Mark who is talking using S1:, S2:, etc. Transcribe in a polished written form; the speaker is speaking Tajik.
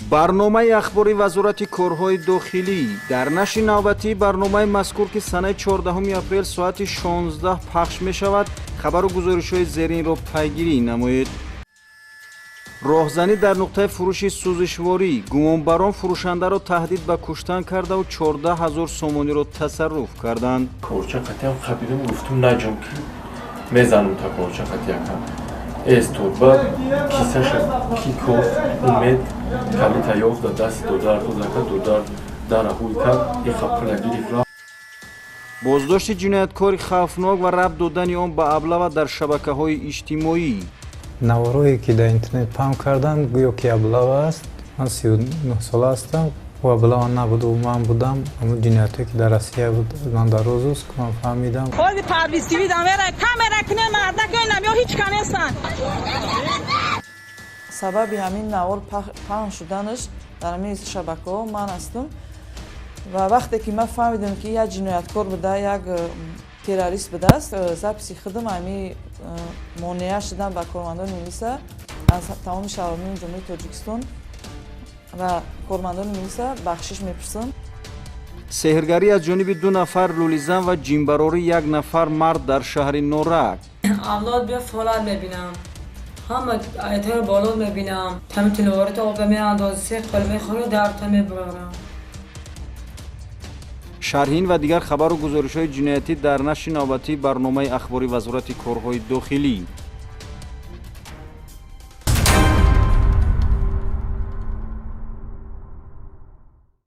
S1: Барномаи ахбори Вазорати корҳои дохилӣ. Дар нашри навбатии барномаи мазкур, ки санаи 14 апрел соати 16 пахш мешавад, хабару гузоришҳои зеринро пайгирӣ намоед. Роҳзанӣ дар нуқтаи фурӯши сӯзишворӣ. Гумонбарон фурӯшандаро таҳдид ба куштан кардаву 14 ҳазор сомониро тасарруф карданд.
S2: Корча қатиам қабидам, гуфтум, наҷон, ки мезанам та корча қатиякам. Эстод, баъд кисаша ки кофт, умед калита ёфт, да дасти додар додака, додар дара ҳуй кард, иқа пула гирифт рафт.
S1: Боздошти ҷинояткори хавфнок ва рабт додани он ба облава дар шабакаҳои иҷтимоӣ.
S3: Наворое ки дар интернет паҳн карданд, гӯё ки облава аст. Ман 39 сола ҳастам, ӯ облава набуд, ӯ ман будам. Ҳамун ҷиноятое ки дар Россия буд, ман дар розыск, ман фаҳмидам.
S4: Ҳози Парвиз ТВ камера куне, мардак намё, ҳеҷ ка нестанд.
S5: Сабаби ҳамин навор паҳн шуданаш дар ҳамин шабакаҳо ман ҳастам. Ва вақте ки ман фаҳмидам, ки як ҷинояткор буда, як террорист будааст, записи худам ҳами монеа шудан ба кормандони милиса, аз тамоми шаҳрвандони Ҷумҳурии Тоҷикистон ва кормандони милиса бахшиш мепурсам.
S1: Сеҳргарӣ аз ҷониби ду нафар лӯлизан ва ҷинбарорӣ як нафар мард дар шаҳри Норак.
S6: Авлод бия, фолат мебинам, ҳама аятҳоро боло мебинам, ҳами тиловорито оба меандозӣ, се қол мехонӣ, дарта мебарорам.
S1: Шарҳин ва дигар хабару гузоришҳои ҷиноятӣ дар нашри навбатии барномаи ахбори Вазорати корҳои дохилӣ.